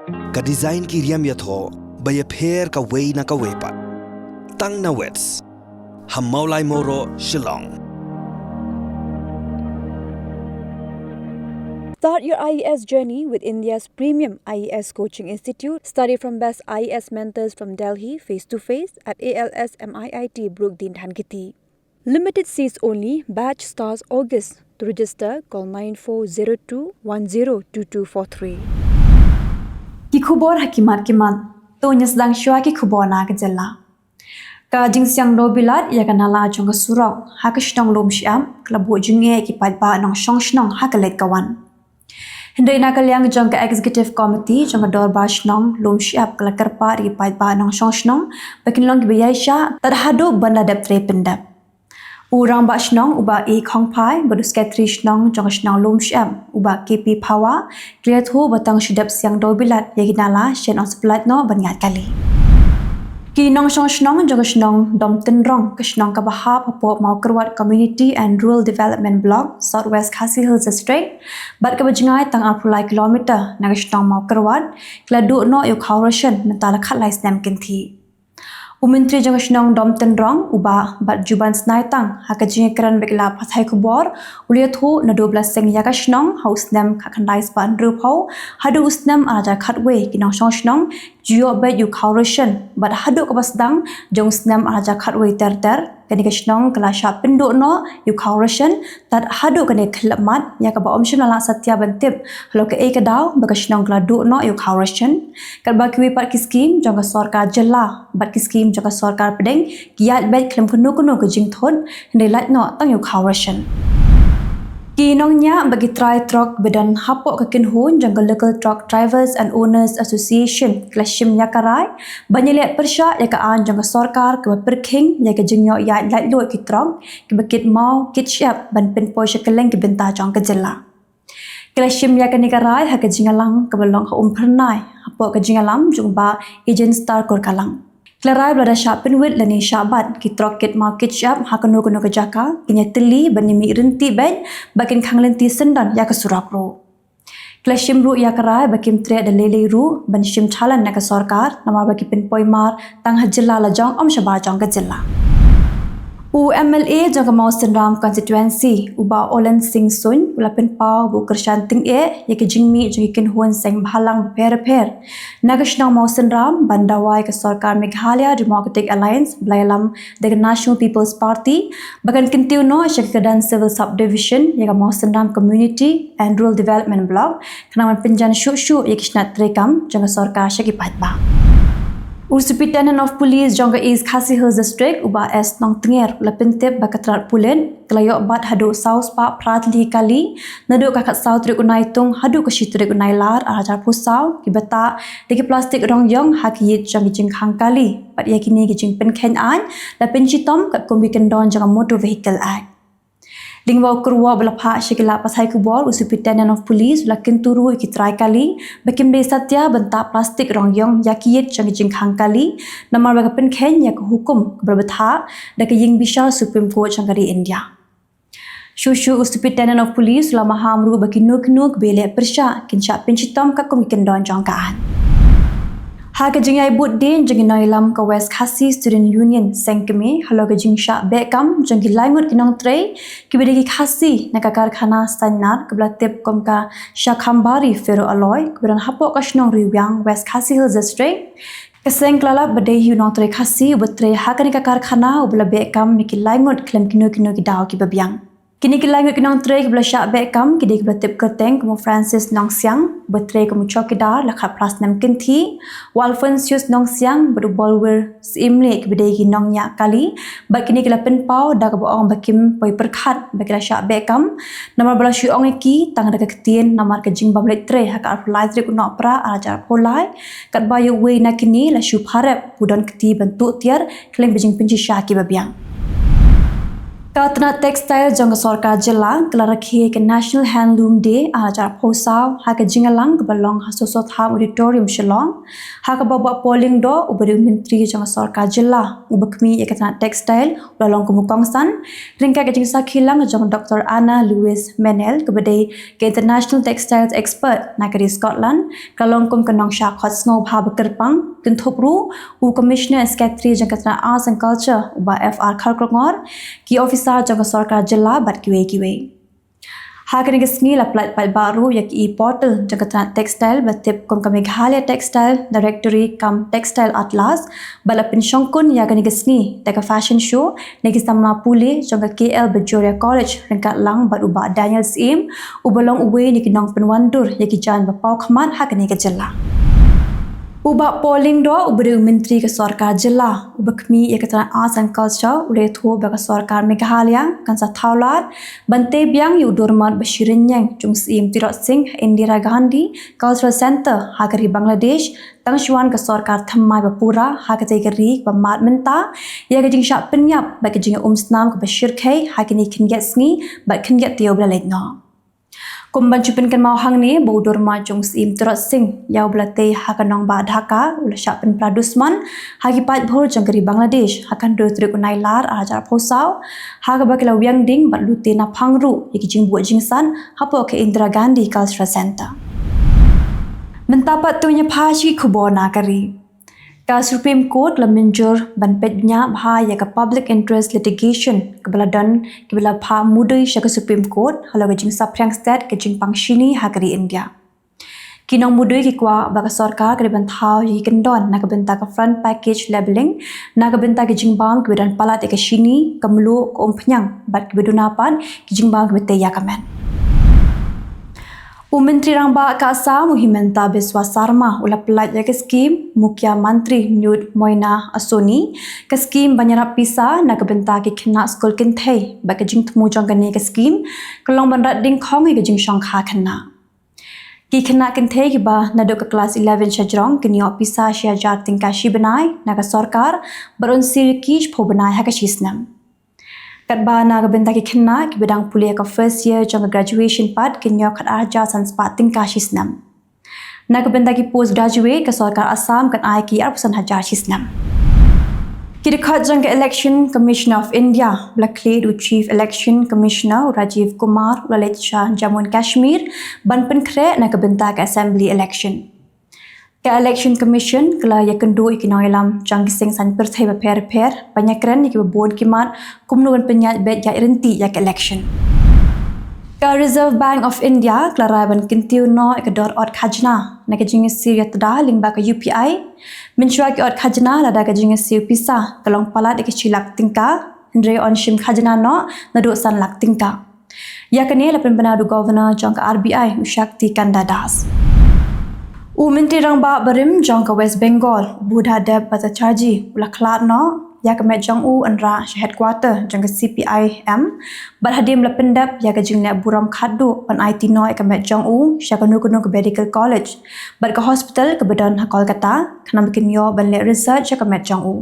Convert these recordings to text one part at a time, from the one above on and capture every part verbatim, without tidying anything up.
Ka design ki riam ïathoh ba ïapher kawei na kawei pat. Tang na Wits ha Mawlai Mawroh, Shillong. Start your I A S journey with India's premium I A S coaching institute. Study from best I A S mentors from Delhi, face to face at A L S M I I T Brookdin, Dhankheti. Limited seats only. Batch starts August. To register, call nine four zero two one zero two two four three. Ki khubor ha ki mat ki mat. To ngin sdang shuwa ki khubor na ka jylla. Ka jingsiang dewbilat ïa ka nala jong ka surok ha ka shnong Lumshyiap ka la buh jingeh ïa ki paidbah nongshong shnong ha ka leit ka wan. Hynrei na ka liang jong ka Executive Committee jong ka Dorbar Shnong Lumshyiap ka la kyrpad ïa ki paidbah nongshong shnong ba kin long kiba ïaishah tad haduh ban da dep trei pyndep. U Rangbah Shnong u Bah A Khongphai bad u Secretary Shnong jong ka shnong Lumshyiap u Bah K P Phawa ki la ïathuh ba tang shu dep siang dewbilat ïa ki nala shen ong sa pyllait noh ban ïaid kali. Ki nongshong shnong jong ka shnong Domtynrong, ka shnong kaba hap hapoh Mawkyrwat Community and Rural Development Block, South West Khasi Hills District, bad kaba jngai tang arphew lai kilometer na ka shnong Mawkyrwat, ki la duh noh ïa u khaw ration mynta la khatlai snem kynthih. U Myntri jong ka shnong Domtynrong u Bah Batjuban Snaitang ha ka jingïakren bad ki lad pathai khubor u la ïathuh naduh ba la seng ïa ka shnong ha u snem khatkhyndai spah hynriewphew haduh u snem ar hajar khatwei ki nongshong shnong ju ïoh beit ïa u khaw ration bad haduh kaba sdang jong u snem ar hajar khatwei ter ter kane ka shnong ka la shah pynduh noh ïa u khaw ration tad haduh kane ka khyllipmat ïa kaba ym shym la lah satia ban tip halor kaei ka daw ba ka shnong ka la duh noh ïa u khaw ration. Katba kiwei pat ki skim jong ka sorkar jylla bad ki skim jong ka sorkar pdeng ki ïaid beit khlem kano kano ka jingthut hynrei lait noh tang ïa u khaw ration. Ki nongñiah bad ki trai trok ba don hapoh ka kynhun jong ka Local Truck Drivers and Owners Association ki la shim ïa ka rai ban ïaleh pyrshah ïa ka aiñ jong ka sorkar kaba pyrkhing ïa ka jingïoh ïaid laitluid ki trok kiba kit maw kit shyiap ban pynpoi sha kylleng ki bynta jong ka jylla. Ki la shim ïa kane ka rai ha ka jingïalang kaba long ha Umphyrnai hapoh ka jingïalam jong u Bah Ejenstar Kurkalang. Ki la rai ba lada shah pynwit lane shah bat ki trok kit maw kit shyiap ha kano kano ka jaka kin ïatylli ban ïamih ryntih beit bad kin khang lynti syndon ïa ka surok ruh. Ki la shim ruh ïa ka rai ba kim treh da lei lei ruh ban shim challan na ka sorkar namar ba ki pynpoi mar tang ha jylla la jong ym shabar jong ka jylla. U MLA jong ka Mawsynram Constituency u Bah Olen Singh Suin u la pynpaw ba u kyrshan tyngeh ïa ka jingmih jong ki kynhun seng bhalang bapher bapher na ka shnong Mawsynram ban dawa ïa ka sorkar Meghalaya Democratic Alliance ba la ïalam da ka National People's Party ba kan kyntiew noh sha ka kyrdan Civil Subdivision ïa ka Mawsynram Community and Rural Development Block khnang ban pynjan shuh shuh ïa ki shnat treikam jong ka sorkar sha ki paidbah. U Superintendent of Police jong ka East Khasi Hills District u Bah S Nongtnger u la pyntip ba ka tnad pulit ka la ïoh bat haduh saw spah phra tylli ki kali naduh ka khatsaw tarik u Naitung haduh ka shi tarik u Nailar ar hajar arphew saw kiba tah da ki plastik rong ïong ha ki ïit jong ki jingkhang kali bad ïa kine ki jingpynkheiñ aiñ la pynshitom katkum ki kyndon jong ka Motor Vehicle Act. Lyngba u kyrwoh ba la phah sha ki lad pathai khubor u Superintendent of Police u la kyntu ruh ïa ki trai kali ba kim dei satia ban tah plastik rong ïong ïa ki ïit jong ki jingkhang kali namar ba ka pynkheiñ ïa ka hukum kaba la bthah da ka ïing bishar Supreme Court jong ka ri India. Shuh shuh u Superintendent of Police u la maham ruh ba kino kino kiba ïaleh pyrshah kin shah pynshitom katkum ki kyndon jong ka aiñ. Ha ka jingïaibud dien jong ki nongïalam ka West Khasi Student Union seng kmie halor ka jingshah beh kam jong ki lai ngut ki nongtrei kiba dei ki Khasi na ka karkhana Saiñnar kaba la tip kum ka Shakhambari Ferro Alloy kaba don hapoh ka shnong Riwiang, West Khasi Hills District. Ka seng ka la lap ba dei hi u nongtrei Khasi uba trei ha kane ka karkhana uba la beh kam na ki lai ngut khlem kino kino ki daw kiba biang. Kine ki lai ngut ki nongtrei kiba la shah beh kam ki dei kiba la tip kyrteng kum u Francis Nongsiang uba trei kum u chowkidar la khatphra snem kynthih, u Alphonsius Nongsiang bad u Bolwir Syiemlieh kiba dei ki nongñiah kali bad kine ki la pynpaw da kaba ong ba kim poi pyrkhat ba ki la shah beh kam namar ba la shu ong ïa ki tang da ka ktien namar ka jingbym leit trei ha ka arphew lai tarik u Nohprah ar hajar arphew lai katba ïa uwei na kine la shu pharep u don kti ban tuh tiar khlem ka jingpynshisha kiba biang. Ka tnat textile jong ka sorkar jylla ka la rakhe ka National Handloom Day ar hajar arphew saw ha ka jingïalang kaba long ha Soso Tham Auditorium, Shillong, ha kaba u Bah Paul Lyngdoh uba dei u myntri jong ka sorkar jylla uba khmih ïa ka tnat textile u la long kum u kongsan ryngkat ka jingsakhi lang jong Doctor Anna Louise Mennell kaba dei ka International Textiles Expert na ka ri Scotland, ka long kum ka nongshah khot sngewbha ba kyrpang. Kynthup ruh u Commissioner and Secretary jong ka tnat Arts and Culture u Bah F R Kharkongor, ki officer jong ka sorkar jylla bad kiwei kiwei. Ha kane ka sngi la pyllait paidbah ruh ïa ka e-portal jong ka tnat textile ba tip kum ka Meghalaya Textile Directory cum Textile Atlas, bad la pynshongkun ïa kane ka sngi da ka fashion show na ki samla pule jong ka K L Bajoria College ryngkat lang bad u Bah Daniel Syiem uba long uwei na ki nongpynwandur ïa ki jaiñ ba paw khmat ha kane ka jylla. U Bah Paul Lyngdoh uba dei u myntri ka sorkar jylla uba khmih ïa ka tnat Arts and Culture u la ïathuh ba ka sorkar Meghalaya kan sa thaw lad ban tei biang ïa u dormat ba shi rynïeng jong u Syiem Tirot Sing ha Indira Gandhi Cultural Centre ha ka ri Bangladesh tang shuwa ka sorkar thymmai ba pura ha katei ka ri kaba mad mynta ïa ka jingshah pynïap bad ka jingïaumsnam kaba shyrkhei ha kine ki khyndiat sngi bad khyndiat taïew ba la leit noh. Kum ban shu pynkynmaw hangne ba u dormat jong u Syiem Tirot Sing ïa uba la tei ha ka nongbah Dhaka u la shah pynpra dusmon ha ki paidbhur jong ka ri Bangladesh ha ka hynriew tarik u Nailar ar hajar arphew saw, ha kaba ki la wiang ding bad lute naphang ruh ïa ki jingbuh jingsat hapoh ka Indira Gandhi Cultural Centre. Mynta pat to ngin ïa pha sha ki khubor na ka ri. Ka Supreme Court la mynjur ban peit bniah bha ïa ka public interest litigation kaba la don kiba la phah mudui sha ka Supreme Court halor ka jingsaphriang stet ka jingpang shini ha ka ri India. Ki nongmudui ki kwah ba ka sorkar ka dei ban thaw ïa ki kyndon na ka bynta ka front package labelling na ka bynta ki jingbam kiba don palat ïa ka shini, ka mluh, ka umphniang bad kiba duna pat ki jingbam kiba tei ïa ka met. U Myntri Rangbah ka Assam u Himanta Biswa Sarma u la pyllait ïa ka skim Mukhyamantri Nyut Moina Asoni, ka skim ban ïarap pisa na ka bynta ki khynnah skul kynthei bad ka jingthmu jong kane ka skim ka long ban rat dyngkhong ïa ka jingshongkha khynnah. Ki khynnah kynthei kiba naduh ka klas eleven shajrong kin ïoh pisa shi hajar tyngka shi bnai na ka sorkar bad un siew ïa ki shiphew bnai ha ka shi snem. Katba na ka bynta ki khynnah kiba dang pule ha ka first year jong ka graduation pat kin ïoh khatar hajar san spah tyngka shi snem. Na ka bynta ki post graduate ka sorkar Assam kan ai ki arphew san hajar shi snem. Ki dkhot jong ka Election Commission of India ba la khlieh da u Chief Election Commissioner u Rajiv Kumar u la leit sha Jammu and Kashmir ban pynkhreh na ka bynta ka Assembly election. Ka Election Commission ka la ïakynduh ïa ki nongïalam jong ki seng saiñ pyrthei bapher bapher ban ïakren ïa kiba bun ki mat kumno ban pynïaid beit ïaid ryntih ïa ka election. Ka Reserve Bank of India ka la rai ban kyntiew noh ïa ka dor ot khajna na ka jingïasiew ïatda lyngba ka U P I. Mynshuwa ki ot khajna lada ka jingïasiew pisa ka long palat ïa ka shi lak tyngka, hynrei yn shim khajna noh naduh san lak tyngka. Ïa kane la pynbna da u Governor jong ka R B I u Shakti Kanta Das. U Myntri Rangbah barim jong ka West Bengal, Buddhadev Bhattacharjee u la khlad noh ïa ka met jong u, yn rah sha headquarter jong ka C P I M bad hadien ba la pyndep ïa ka jingleh burom khatduh, yn aiti noh ïa ka met jong u sha kano kano ka medical college bad ka hospital kaba don ha Kolkata khnang ba kin ïoh ban leh research ïa ka met jong u.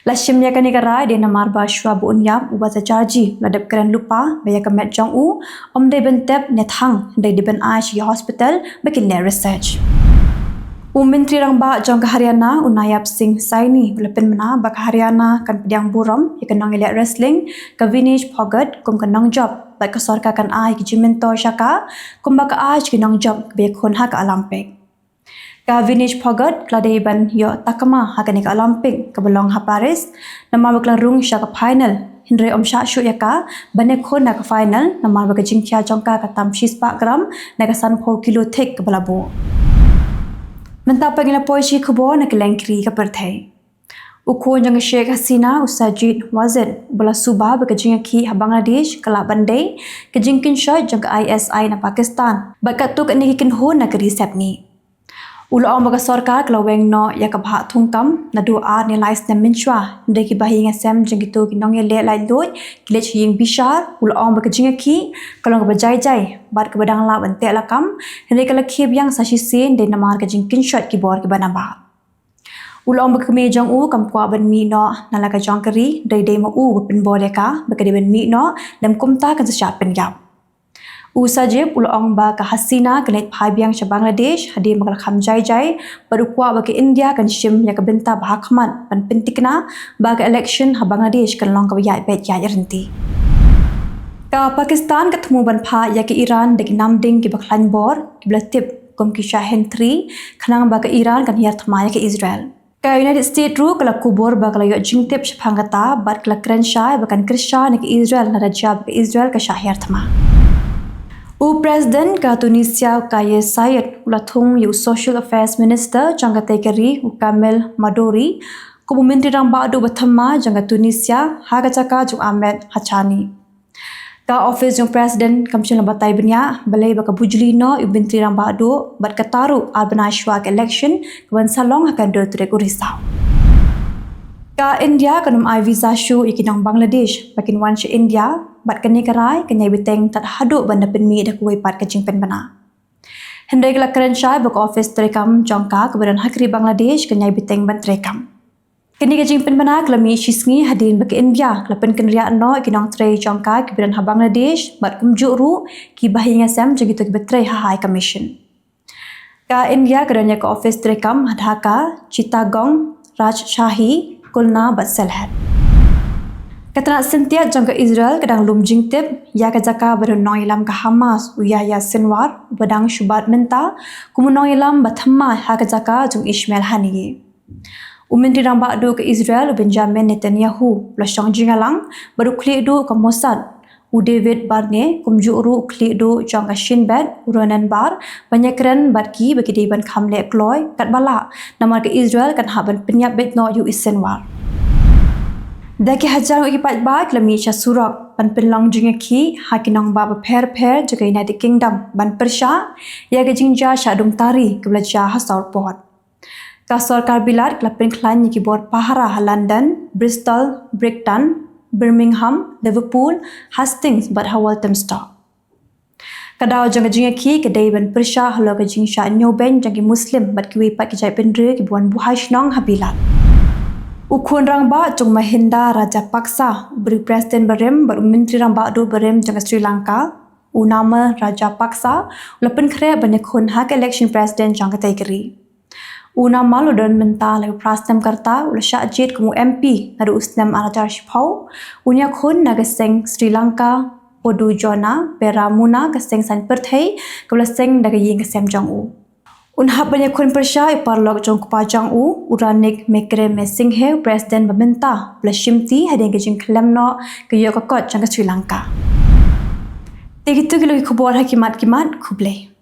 La shim ïa kane ka rai dei namar ba shuwa ba un ïap u Bhattacharjee u la dep kren lypa ba ïa ka met jong u ym dei ban tep ne thang, hynrei dei ban ai sha ki hospital ba kin leh research. U Myntri Rangbah jong ka Haryana u Nayab Singh Saini u la pynbna ba ka Haryana kan pdiang burom ïa ka nongïaleh wrestling ka Vinesh Phogat kum ka nongjop bad ka sorkar kan ai ki jingmyntoi sha ka kumba ka ai sha ki nongjop kiba ïakhun ha ka Olympic. Ka Vinesh Phogat ka la dei ban ïoh takma ha kane ka Olympic kaba long ha Paris namar ba ka la rung sha ka final, hynrei ym shah shuh ïa ka ban ïakhun ha ka final namar ba ka jingkhia jong ka ka tam shispah gram na ka sanphew kilo thik kaba la buh. Mynta pat ngin ïa poi sha ki khubor na kylleng ki ri ka pyrthei. U khun jong ka Sheikh Hasina u Sajid Wazid uba la suba ba ka jingïakhih ha Bangladesh ka lah ban dei ka jingkynshoit jong ka I S I na Pakistan bad katto katne ki kynhun na ka ri sepngi. U la ong ba ka sorkar ka la weng noh ïa ka bhah thungkam naduh ar ne lai snem mynshuwa, hynrei ki bahaïing hasem jong kito ki nongïaleh laitluid ki leit sha ïing bishar. U la ong ba ka jingïakhih ka long kaba jai jai bad kaba dang lah ban teh lakam, hynrei ka la khie biang sa shisien dei namar ka jingkynshoit ki bor kiba nabar. U la ong ba ka kmie jong u kam kwah ban mih noh na la ka jong ka ri, dei dei ma u ba pynbor ïa ka, ba ka dei ban mih noh, lym kumta kan sa shah pynïap. U Sajib u la ong ba ka Hasina kan leit phai biang sha Bangladesh hadien ba ka la kham jai jai, bad u kwah ba ka India kan shim ïa ka bynta ba ha khmat ban pyntikna ba ka election ha Bangladesh kan long kaba ïaid beit ïaid ryntih. Ka Pakistan ka thmu ban phah ïa ka Iran da ki namding kiba khlaiñ bor, kiba la tip kum ki Shahin three, khnang ba ka Iran kan hiar thma ïa ka Israel. Ka United States ruh ka la kubur ba ka la ïoh jingtip shaphang kata, bad ka la kren shai ba kan kyrshan ïa ka Israel lada jia ba ka Israel ka shah hiar thma. U President ka Tunisia, Kais Saied, u la thung ïa u Social Affairs Minister jong katei ka ri, u Kamel Madouri, kum u Myntri Rangbah Duh ba thymmai jong ka Tunisia ha ka jaka jong u Ahmed Haqqani. Ka ophis jong u President kam shym la batai bniah balei ba ka bujli noh ïa u Myntri Rangbah Duh, bad kata ruh ar bnai shuwa ka election kaban sa long ha ka hynriew tarik u Risaw. Ka India kan ym ai visa shuh ïa ki nong Bangladesh ba kin wan sha India, bad kane ka rai kan ïai bteng tad haduh ban da pynmih da kawei pat ka jingpynbna. Hynrei ka la kren shai ba ka ophis treikam jong ka kaba don ha ka ri Bangladesh kan ïai bteng ban treikam. Kane ka jingpynbna ka la mih shisngi hadien ba ka India ka la pynkynriah noh ïa ki nongtrei jong ka kiba don ha Bangladesh, bad kumjuh ruh kiba ha ïing ha sem jong kito kiba trei ha High Commission. Ka India ka don ïa ka ophis treikam ha Dhaka, Chittagong, Rajshahi, Khulna bad Sylhet. Ka tnat syntiat jong ka Israel ka dang lum jingtip ïa ka jaka ba don u nongïalam ka Hamas, u Yahya Sinwar, uba dang shu bat mynta kum u nongïalam ba thymmai ha ka jaka jong u Ismail Haniyeh. U Myntri Rangbah Duh ka Israel, u Benjamin Netanyahu, u la shong jingïalang bad u khlieh duh ka Mossad, u David Barnea, kumjuh ruh u khlieh duh jong ka Shin Bet, u Ronen Bar, ban ïakren bad ki ba ki dei ban kham leh kloi katba lah, namar ka Israel kan hap ban pynïap beit noh ïa u Sinwar. Da ki hajar ngut ki paidbah ki la mih sha surok ban pynlong jingïakhih ha ki nongbah bapher bapher jong ka United Kingdom ban pyrshah ïa ka jingjia shah dum tari kaba la jia ha Southport. Ka sorkar Bilat ka la pynkhlaiñ ïa ki bor pahara ha London, Bristol, Brighton, Birmingham, Liverpool, Hastings bad ha Walthamstow. Ka daw jong ka jingïakhih ka dei ban pyrshah halor ka jingshah ñiewbeiñ jong ki Muslim bad kiwei pat ki jaitbynriew kiba wan buhai shnong ha Bilat. U khun rangbah jong u Mahinda Rajapaksa, uba dei u President barim bad u Myntri Rangbah Duh barim jong ka Sri Lanka, u Nama Rajapaksa, u la pynkhreh ban ïakhun ha ka election President jong katei ka ri. U Nama u la don mynta la ki phra snem ka rta, u la shah jied kum u M P naduh u snem ar hajar shiphew. Un ïakhun na ka seng Sri Lanka Podujona Peramuna, ka seng saiñ pyrthei kaba la seng da ka ïing ka sem jong u. Un hap ban ïakhun pyrshah ïa u paralok jong u kpa jong u, u Ranil Wickremesinghe, u President ba mynta ba la shimti hadien ka jingkhlem noh ka ïoh ka kot jong ka Sri Lanka. Te kito ki long ki khubor ha ki mat ki mat. Khublei.